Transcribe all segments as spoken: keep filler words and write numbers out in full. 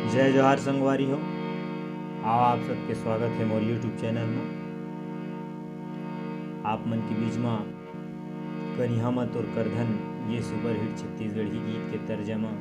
जय जोहार संगवारी हो, आओ आप सबके स्वागत है मोर YouTube चैनल में। आप मन के बीच में करिहा म तोर करधन, ये सुपरहिट छत्तीसगढ़ी गीत के तर्ज म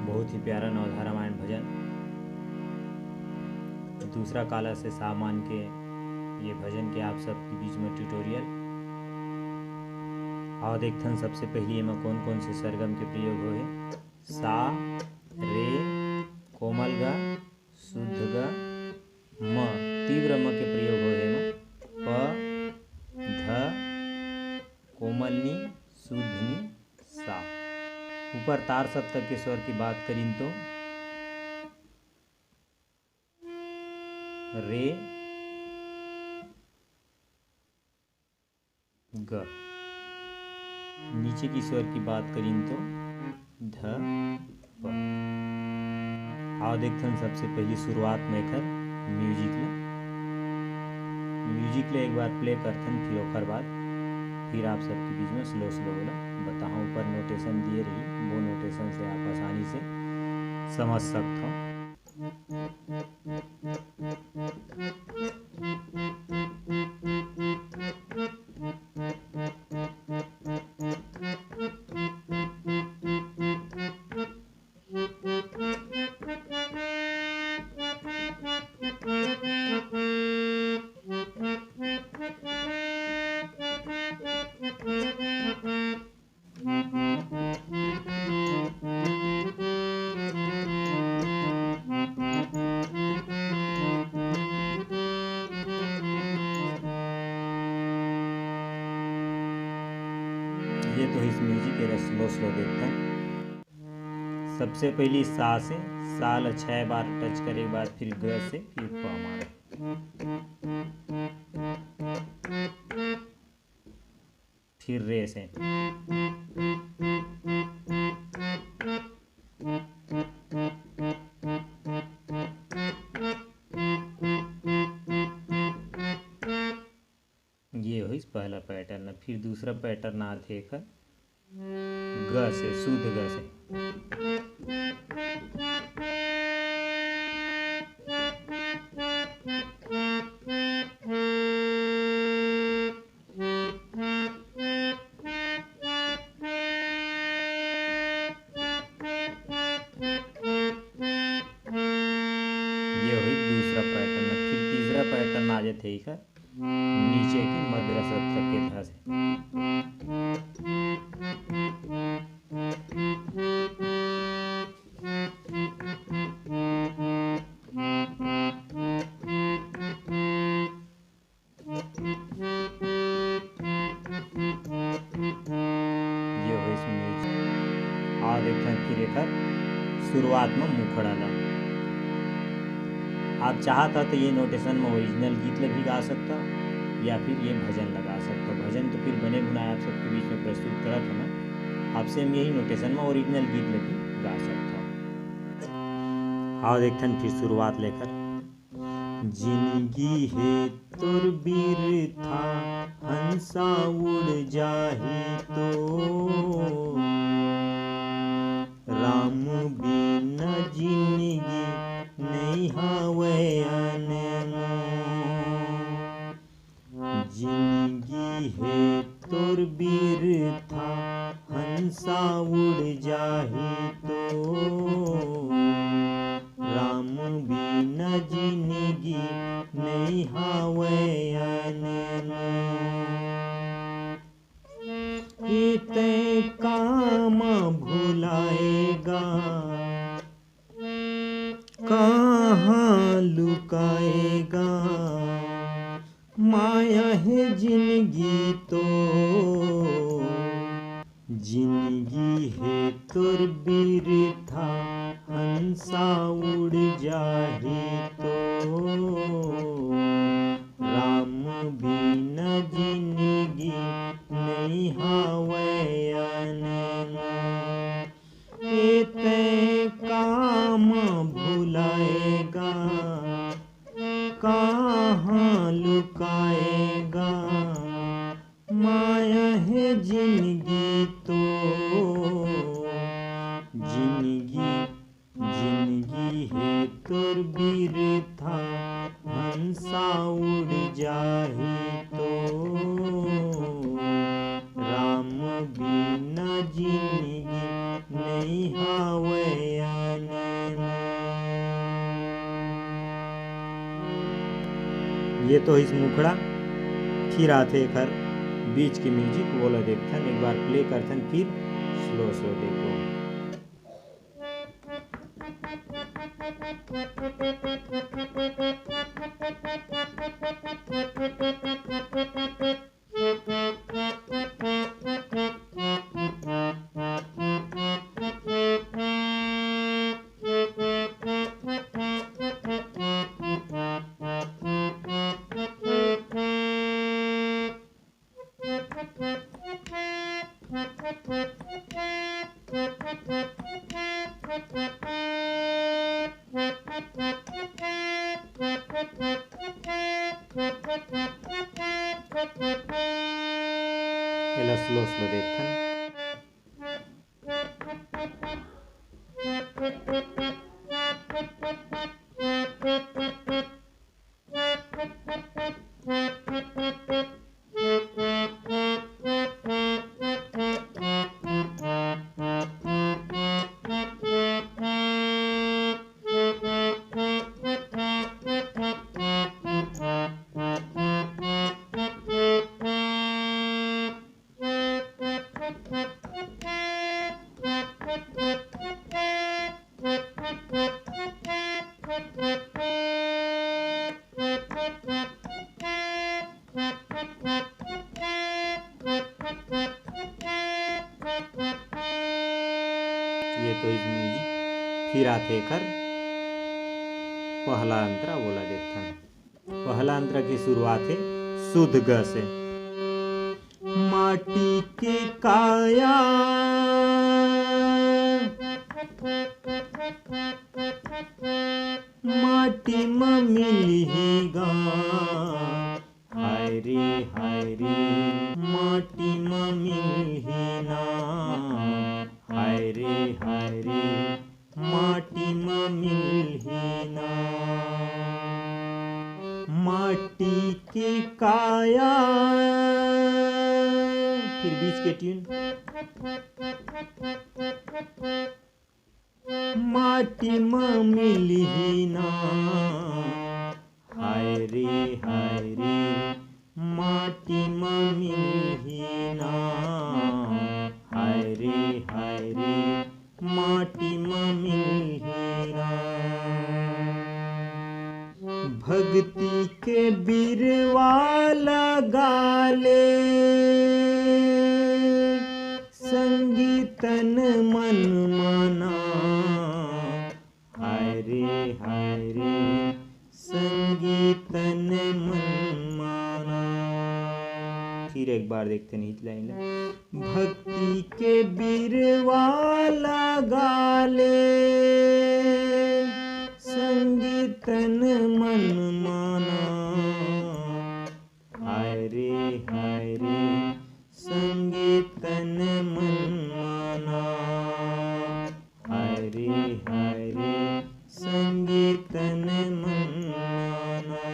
बहुत ही प्यारा नवधा रामायण भजन दूसरा काला से सा मान के ये भजन के आप सबके बीच में ट्यूटोरियल। आओ देखथन सबसे पहली एमा कौन कौन से सरगम के प्रयोग होहे। सा, रे, कोमल ग, शुद्ध ग, म, तीव्र म के प्रयोग होहे एमा। प, ध, कोमल नी, शुद्ध नी, सा। ऊपर तार सप्तक के स्वर की बात करिन तो रे, ग। नीचे की स्वर की बात करिन तो ध, प। आओ देखथन सबसे पहली शुरुआत में एकर म्यूजिक ला। म्यूजिक ला एक बार प्ले करथन, फिर ओकर बाद फिर आप सबके बीच में स्लो स्लो वाला बताहा। ऊपर नोटेशन दिए रही, वो नोटेशन से आप आसानी से समझ सकथो। ये तो इस म्यूजिक के स्लो स्लो देखते हैं। सबसे पहली सा से, सा ला छह बार टच करे के बाद फिर ग से, फिर प मारे, फिर रे से। ये होइस पहला पैटर्न। फिर दूसरा पैटर्न आथे एकर ग से, शुद्ध ग से। ये होइस दूसरा पैटर्न। फिर तीसरा पैटर्न आ जाथे एकर नीचे के मद्रा सप्तक के ध से। ये होइस म्यूजिक। और एक ठन फिर एकर शुरुआत में मुखड़ा ला। आप चाहत ह तो ये नोटेशन में ओरिजिनल गीत ला भी गा सकता, या फिर ये भजन ला गा सकता। भजन तो फिर बने बुनाए आप सबके बीच में प्रस्तुत करत हूँ मैं। आपसे हम यही नोटेशन में ओरिजिनल गीत ला भी गा सकता। और एक ठन फिर शुरुआत लेकर। जिनगी हे तोर बिरथा, हंसा उड़ जाही तो। राम बिना जिनगी नइ हावय अनमोल। जिनगी हे तोर बिरथा, हंसा उड़ जाही तो। राम बिना जिनगी नइ हावय अनमोल। ए तैं काम भुलाएगा, कहाँ लुकाएगा, माया हे जिनगी तो। जिनगी हे तोर बिरथा, हंसा उड़ जाही तो। राम बिना जिनगी नइ हावय अनमोल। ए तैं काम भुलाएगा, कहाँ लुकाएगा, माया हे जिनगी तो। जिनगी ये तो इस मुखड़ा, फिर आथे एखर बीच के म्यूजिक, वोला देखथन, एक बार प्ले करथन, फिर स्लो स्लो देखो। एला स्लो स्लो देखथन। ये तो इस म्यूजिक, फिर आथे एखर पहला अंतरा, वोला देखथन। पहला अंतरा के शुरुआत हे शुद्ध ग से। माटी के काया माटी म मिलही गा। हाय रे, हाय रे, माटी म मिलही ना। हाय रे, हाय रे, माटी म मिलही ना। माटी के काया, फिर बीच के ट्यून। माटी म मिलही ना। हाय रे, हाय रे, माटी म मिलही ना। हाय रे, हाय रे, माटी म मिलही ना। भक्ति के बिरवा लगा ले, संगी तन मन माना। हाय रे, हाय रे, संगी तन मन माना। फिर एक बार देखथन इस लाइन ला। भक्ति के बिरवा लगा ले, संगी तन मन माना। हाय रे, हाय रे, संगी तन मन माना। हाय रे, हाय रे, संगी तन मन माना।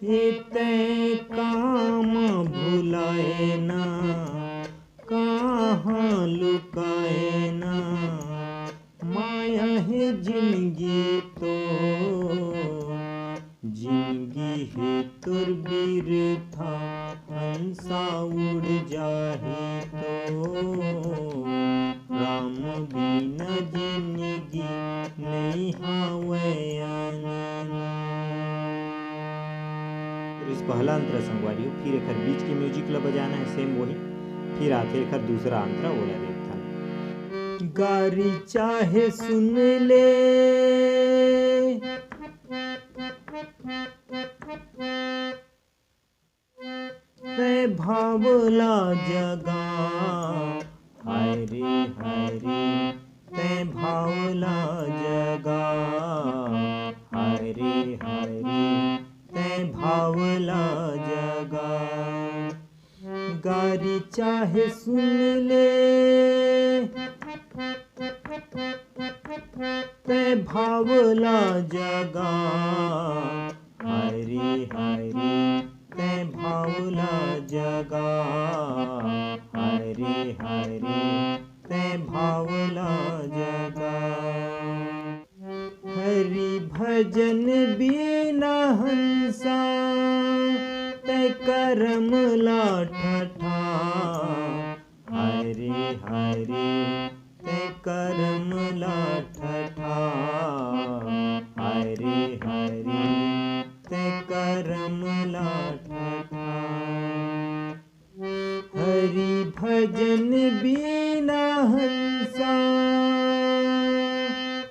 हे तैं काम भुलाए ना, कहाँ लुकाए ना, माया हे जिनगी तो, जिनगी हे तोर बिरथा, हंसा उड़ जाही तो। राम बिना जिनगी नइ हावय अंगना। इस पहला अंतरा संगवारी हो, फिर एखर बीच के म्यूजिक ला बजाना हे, सेम वही। फिर आथे एखर दूसरा अंतरा, ओला देखथन। गारी चाहे सुन ले, तै भाव ला जगा। हाय रे, हाय रे, तै भाव ला जगा। हाय रे, हाय रे, तै भाव ला जगा। गारी चाहे सुन ले, तै भाव ला जगा। हाय रे, हाय रे, तै भाव ला जगा। हाय रे, हाय रे, तै भाव ला जगा। हरि भजन बिना हंसा, तै करम ला ठठा। हरे हरे, तै करम ला ठठा। हरे हरे, तै करम ला ठठा। हरि भजन बिना हंसा,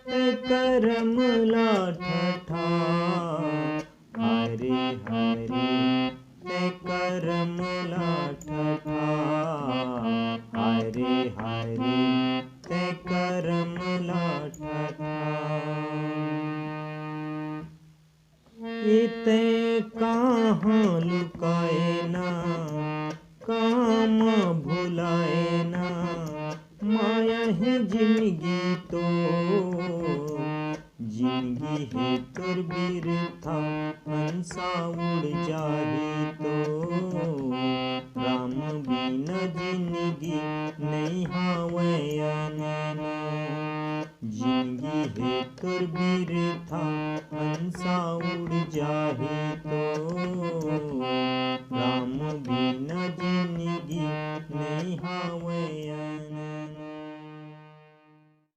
तै करम ला ठठा। हरे हरे, तै करम ला ठठा। हरे हरे, तै करम ला ठठा। ए तै कहाँ लुकाए ना, काम भुलाए ना, माया हे जिंदगी तो। जिंदगी हे तोर बिरथा, हंसा उड़ जाही तो। राम बिना जिंदगी नइ हावय अननो। जिंदगी हे तोर बिरथा, हंसा उड़ जाही तो। राम बिना जिंदगी नइ हावय।